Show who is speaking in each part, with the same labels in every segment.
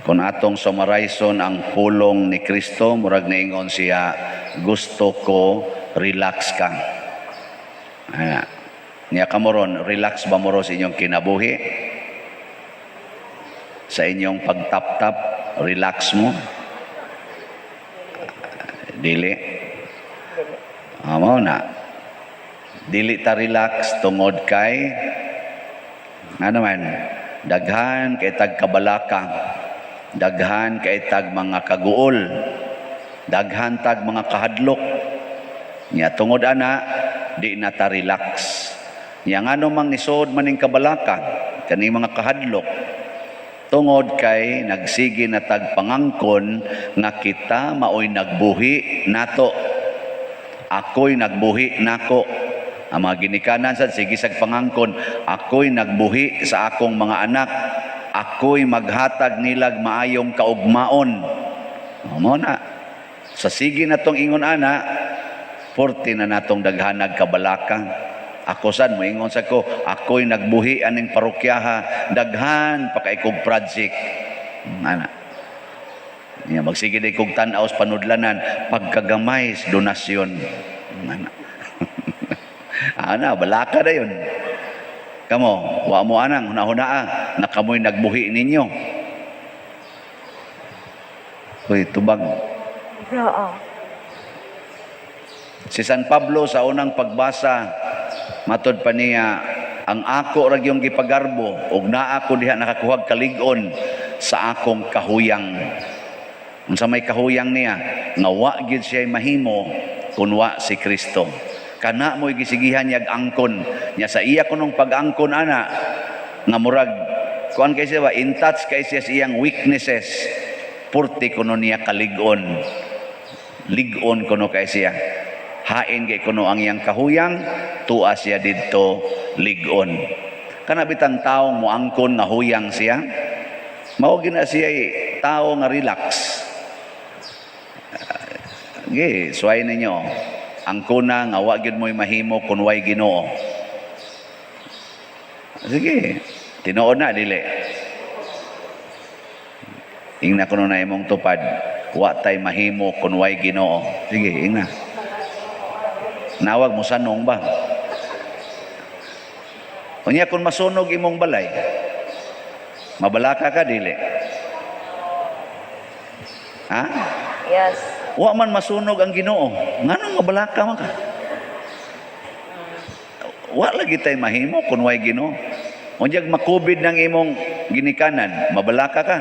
Speaker 1: Kung atong summarize ang pulong ni Kristo, murag niingon siya, "Gusto ko relax ka." Ana. Niya kamo ron, relax ba mo ron sa inyong kinabuhi? Sa inyong pagtap-tap, relax mo? Dili.
Speaker 2: Dili.
Speaker 1: Amo na. Dili ta relax tungod kay ano man, daghan kay tag kabalaka, daghan kay tag mga kaguol, daghan tag mga kahadlok. Nya tungod ana, di na ta relax. Nya ngano mang nisod maning kabalaka, kaning mga kahadlok? Tungod kay nagsige na tag pangangkon nga kita maoy nagbuhi nato. Ako'y nagbuhi nako. Ang mga ginikanan sad sige sag pangangkon, ako'y nagbuhi sa akong mga anak. Ako'y maghatag nilag maayong kaugmaon. Mao na. Sa sige natong ingon ana, porti na natong daghanag kabalaka. Ako sad moingon sa ko, ako'y nagbuhi aning parokyaha, daghan pa kay kog project. Ana. Nya magsige day kog tan-aw sa panudlanan, pagkagamay sa donasyon. Ana. Ana, balaka na yun. Kamo, wa mo anang hunahunaa na kamoy nagbuhi ninyo. Uy, tubag.
Speaker 2: Oo.
Speaker 1: Si San Pablo sa unang pagbasa, matod pa niya, ang ako ra gyung gipagarbo ug naa ko diha nakakuhag kalig-on sa akong kahuyang. Unsa may kahuyang niya? Nga wa gyud siya mahimo kun wa si Kristo. Kana mo'y gisigihan niya angkon. Nya sa iya kunong pag-angkon ana nga murag kuan kay siya ba, in touch kay siya sa iyang weaknesses. Purti kuno niya kalig-on. Lig-on kuno kay siya. Hain kay kuno ang iyang kahuyang, tuwa siya didto lig-on. Kana bitang taong moangkon nga huyang siya, mao gina siya tao nga relax. Ge, suway ninyo. Angkona nga wa gyud mo'y mahimo kun way Ginoo. Sige, tinuod na dili? Ingna kuno na imong tupad, wa tay mahimo kun way Ginoo. Sige, ingna. Nawag mo sanong ba? Unya kung masunog imong balay, mabalaka ka dili? Ha?
Speaker 2: Yes.
Speaker 1: Wa man masunog ang Ginoo. Nganong mabalaka man ka? Wa lagi tay mahimo kun way Ginoo. Unyag makubid ng imong ginikanan, mabalaka ka?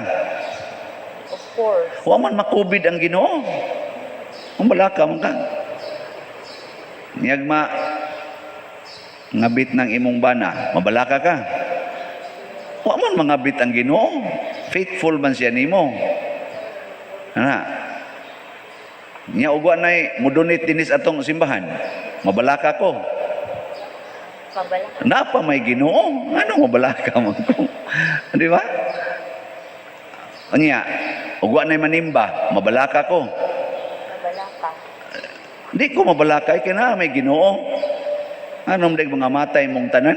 Speaker 2: Of course.
Speaker 1: Wa man makubid ang Ginoo. Mabalaka man ka. Niyag ma ngabit ng imong bana, mabalaka ka? Wa man mangabit ang Ginoo. Faithful man siya nimo. Ana. Nya ug wa nay mo-donate dinis atong simbahan, mabalaka ko?
Speaker 2: Mabalaka.
Speaker 1: Napa may Ginoo, ano mabalaka man ko? Di ba? Unya, ug wa nay manimba, mabalaka ko?
Speaker 2: Mabalaka.
Speaker 1: Di ko mabalaka kay na may Ginoo. Anong dag mga matay mong tanan?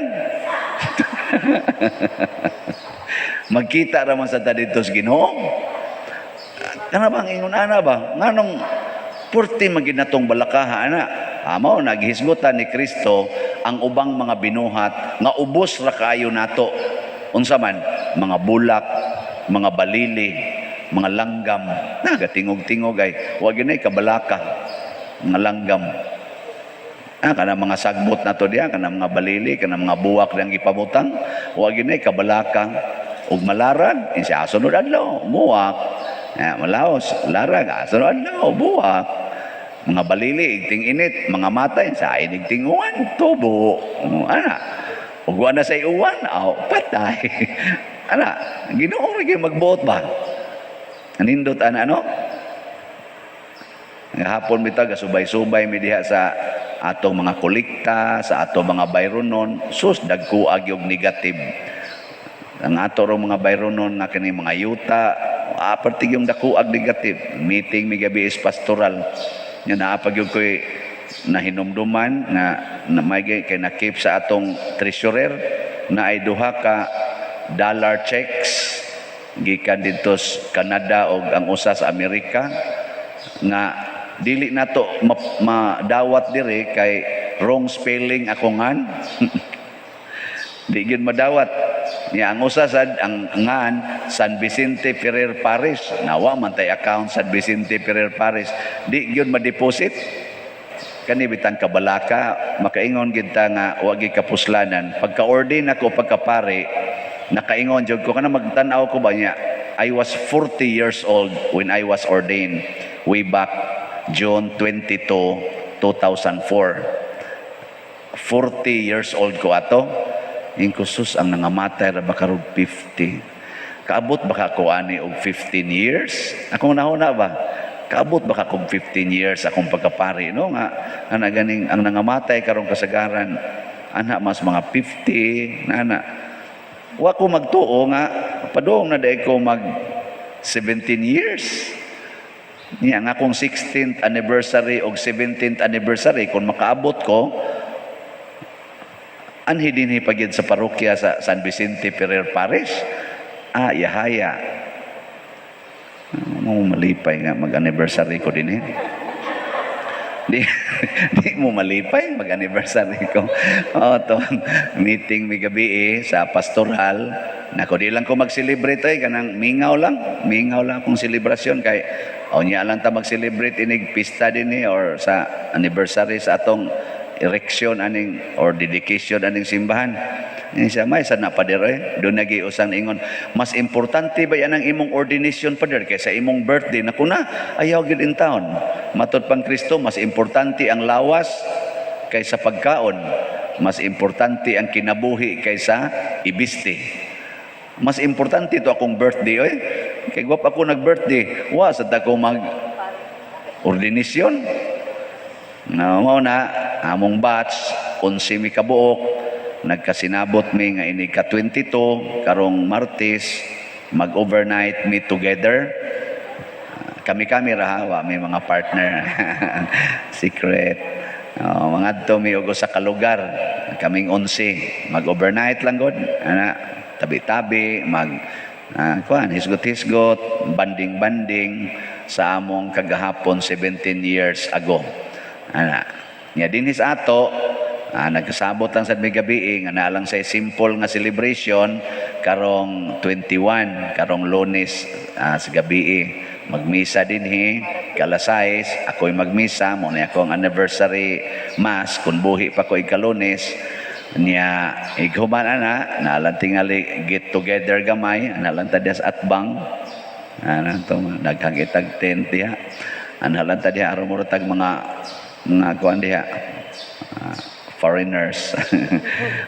Speaker 1: Magkita ra man sa ta didto sa Ginoo. Kana bang ingon ana ba? Nganong purti man gid natong balakaha ana? Amo naghisgutan ni Kristo ang ubang mga binuhat nga ubos ra kaayo nato. Unsa man? Mga bulak, mga balili, mga langgam. Nagatingog-tingog ay wa gyud kabalaka. Mga langgam. Ah, kana mga sagbot na to diya, kana mga balili, kana mga buwak diyang gipabutang, wa gyud kabalaka. Ug malarag, insa sunod adlaw, muwak. Ah, malaos, larag, ah, sunod adlaw, buwak. Mga balili, igting init, mga matay, sa inig tinguan, tubo. Oh, ana. Ug wa na sa uwan, aw, patay. Ana, Ginoo ra gyud magbuot ba? Anindot ana ano? Hapon bitaw gasubay-subay mi diha sa atong mga kolekta, sa atong mga bayronon, sus dagko yung negative. Ang ato rong mga bayronon nga kini mga yuta, apertig yung dako ag negative. Meeting mi gabi is pastoral. Nya naa pa gyud ko'y nahinumduman nga na may kay na-keep sa atong treasurer na ay duha ka dollar checks. gikan didto sa Canada og ang usa sa Amerika nga dili nato madawat diri kay wrong spelling ako ngan. Di gyud madawat niya. Ang usa sad, ang ngan San Vicente Ferrer Parish, nawa man tay account San Vicente Ferrer Parish, di gyud ma-deposit. Kani bitang kabalaka, makaingon gid ta nga wa gid kapuslanan. Pagka-ordain ako pagkapare, nakaingon jud ko kana magtan-aw ko ba niya, I was 40 years old when I was ordained way back June 22, 2004. 40 years old ko ato. Ingon ko, "Sus, ang nangamatay ra ba karog 50? Kaabot ba ka ko ani og 15 years?" Akong nahuna ba? Kaabot ba ka kog 15 years akong pagkapari, no? Nga ana ganing ang nangamatay karong kasagaran ana mas mga 50 na ana. Wa ko magtuo nga padung na diay ko mag 17 years. Niya nga akong 16th anniversary og 17th anniversary, kung makaabot ko, anhi dinhi pa gyud sa parokya sa San Vicente Ferrer Parish. Ah, yahaya. Mo malipay nga mag-anniversary ko dinhi. Di, di mo malipay mag-anniversary ko. Oh, to meeting mi gabi eh, sa pastoral. Nako, di lang ko mag-celebrate ay kanang mingaw lang. Mingaw lang akong selebrasyon kay o niya lang ta mag-celebrate inig pista dinhi or sa anniversary sa atong erection aning or dedication aning simbahan. Ini siya may sa na, pader eh. Doon nagi usang ingon, "Mas importante ba yan ang imong ordination, pader, kaysa imong birthday?" Naku na, ayaw gid in town. Matod pang Kristo, mas importante ang lawas kaysa pagkaon. Mas importante ang kinabuhi kaysa ibisti. Mas importante to akong birthday oy. Kay wa pa ako nag-birthday, wa sa ta ko mag ordinasyon. Na mao na among batch, 11 mi kabuok, nagkasinabot mi nga inig ka 22 karong Martes, mag-overnight mi together. Kami-kami ra ha, wa may mga partner. Secret. Oh, mga mi og usa ka lugar, kaming 11, mag-overnight lang gud. Ana, tabi-tabi, mag kuan, hisgot-hisgot, banding-banding sa among kagahapon 17 years ago. Ana, nya dinhi sa ato, nagkasabot lang sa may gabi nga naa lang sa simple nga celebration karong 21, karong Lunes sa gabi. Magmisa dinhi kalas 6, ako'y magmisa mo na akong anniversary mass kung buhi pa ko ikalunes. Niya ighuman ana, naalang tingali get together gamay, analang ta diha sa atbang ana to, daghang itag tent diha, analang ta diha aron mura tag mga kuan diha, foreigners,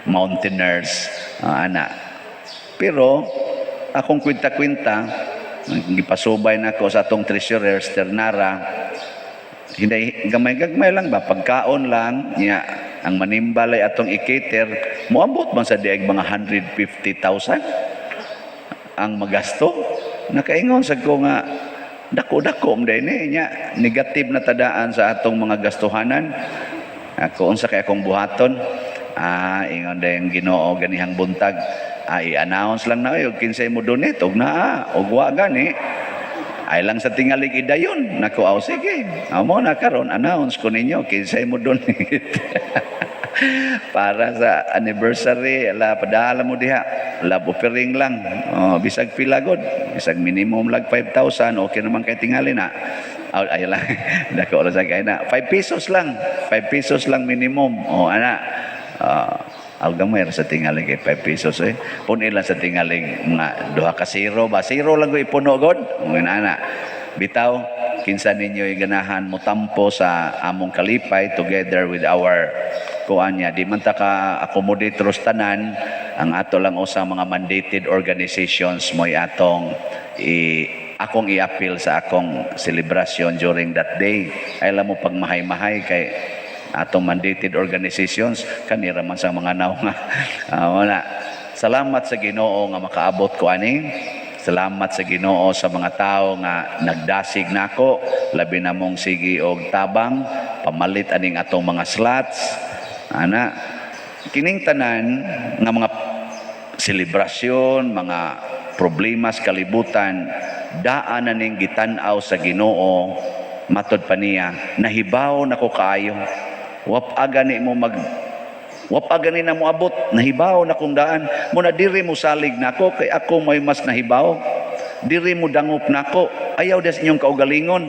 Speaker 1: mountaineers, ana. Pero akong kwenta-kwenta, gipasubay na ko sa atong treasurer Sternara, hindi gamay-gagmay lang ba, pagkaon lang niya, ang manimbalay atong i-cater, moabot man sa diag mga 150,000 ang magasto. Nakaingon sa ko nga dako-dako man ni nya, negative na tadaan sa atong mga gastuhanan. Ako, unsa kay akong buhaton? Ingon din Ginoo ganihang buntag, i-announce lang na og kinsay mo donate og naa og wa gani ay lang sa tingalig idayon. Nako, aw sige, amo na karon, announce ko ninyo kinsay mo donate para sa anniversary. Ala, padala mo diha, love offering lang. Oh, bisag pila god, bisag minimum lag 5,000, okay naman kay tingali na. Aw, ay lang, dako ra sa kay na 5 pesos lang, 5 pesos lang minimum. Oh, ana. Aw, gamay ra sa tingali kay 5 pesos eh. Puno lang sa tingaling mga duha ka zero ba, zero lang ko ipuno god. Ngun ana bitaw, kinsa ninyo ganahan mo tampo sa among kalipay together with our kuan niya. Di man ta ka accommodate ros tanan. Ang ato lang usa mga mandated organizations mo'y atong i akong i-appeal sa akong celebration during that day. Ay alam mo pagmahay-mahay kay atong mandated organizations kanira man sa mga naw nga. Wala. Salamat sa Ginoo nga makaabot ko ani. Salamat sa Ginoo sa mga tao nga nagdasig nako, labi na mong sige og tabang pamalit aning atong mga slots. Ana, kining tanan nga mga selebrasyon, mga problema sa kalibutan, daan na ning gitan-aw sa Ginoo. Matod pa niya, "Nahibaw nako kaayo. Wa gani mo mag Wa pa gani na moabot, nahibaw na kong daan. Mao na diri mo salig nako kay ako may mas nahibaw. Diri mo dangop nako, ayaw des inyong kaugalingon."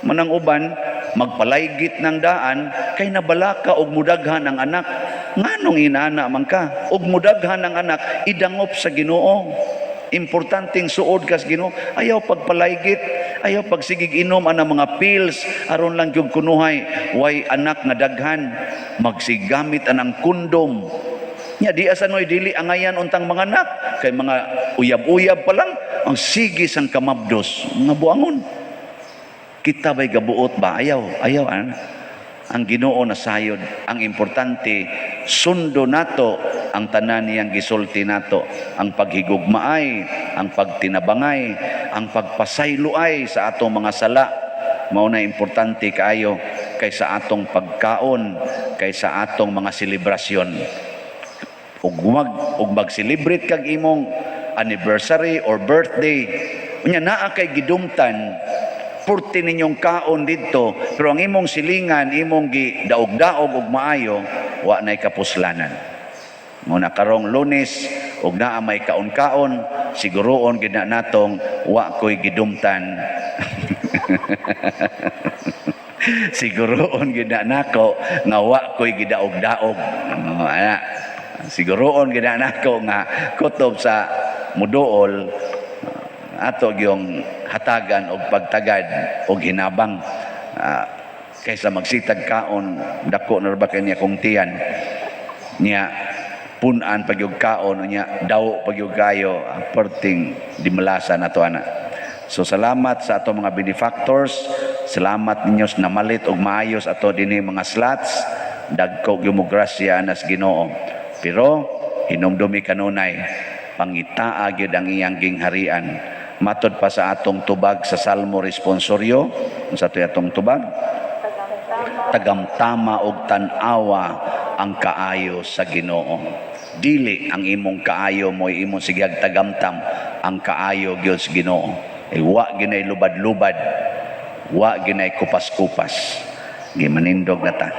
Speaker 1: Manang uban magpalaygit ng daan kay nabalaka og mudaghan ang anak. Nganong inana man ka? Og mudaghan ang anak, idangop sa Ginoo. Importanteng suod kas Ginoo. Ayaw pagpalaygit, ayaw pagsigig inom ana mga pills aron lang gyud kunuhay way anak nga daghan, magsigamit anang kondom. Nya di asa noy dili angayan untang mga anak kay mga uyab-uyab pa lang ang sige sang kamabdos nga buangon. Kita ba'y gabuot ba? Ayaw, ayaw ana. Ang Ginoo na sayod. Ang importante, sundo nato ang tanan niyang gisulti nato. Ang paghigugmaay, ang pagtinabangay, ang pagpasayloay sa atong mga sala. Mao na importante kaayo kaysa atong pagkaon, kaysa atong mga selebrasyon. Ug mag-celebrate kag imong anniversary or birthday, unya naa kay gidumtan, purti ninyong kaon didto, pero ang imong silingan imong gi daog-daog og maayo, wa nay kapuslanan. Mao na karong Lunes ug naa may kaon-kaon, siguroon gid na natong wa ko'y gidumtan. Siguroon gid na nako nga wa ko'y gidaog-daog. Oh, ana. Siguroon gid na nako nga kutob sa muduol ato gyung hatagan og pagtagad og hinabang kaysa magsitag kaon, dako na ra ba kay niya kong tiyan niya, punan pag yung kaon, unya daw pag yung kayo, perting di malasa na to ana. So salamat sa ato mga benefactors, salamat ninyo sa namalit og maayos ato dinhi mga slots. Dagko gyud mo grasya anas Ginoo, pero hinumdumi kanunay, pangitaa gyud ang iyang gingharian. Matod pa sa atong tubag sa Salmo responsoryo, unsa to'y atong tubag? Tagamtama og tan-awa ang kaayo sa Ginoo. Dili ang imong kaayo mo'y imong sigag tagamtam, ang kaayo gyud sa Ginoo. Ay wa ginay lubad-lubad, wa ginay kupas-kupas. Gimanindog na ta.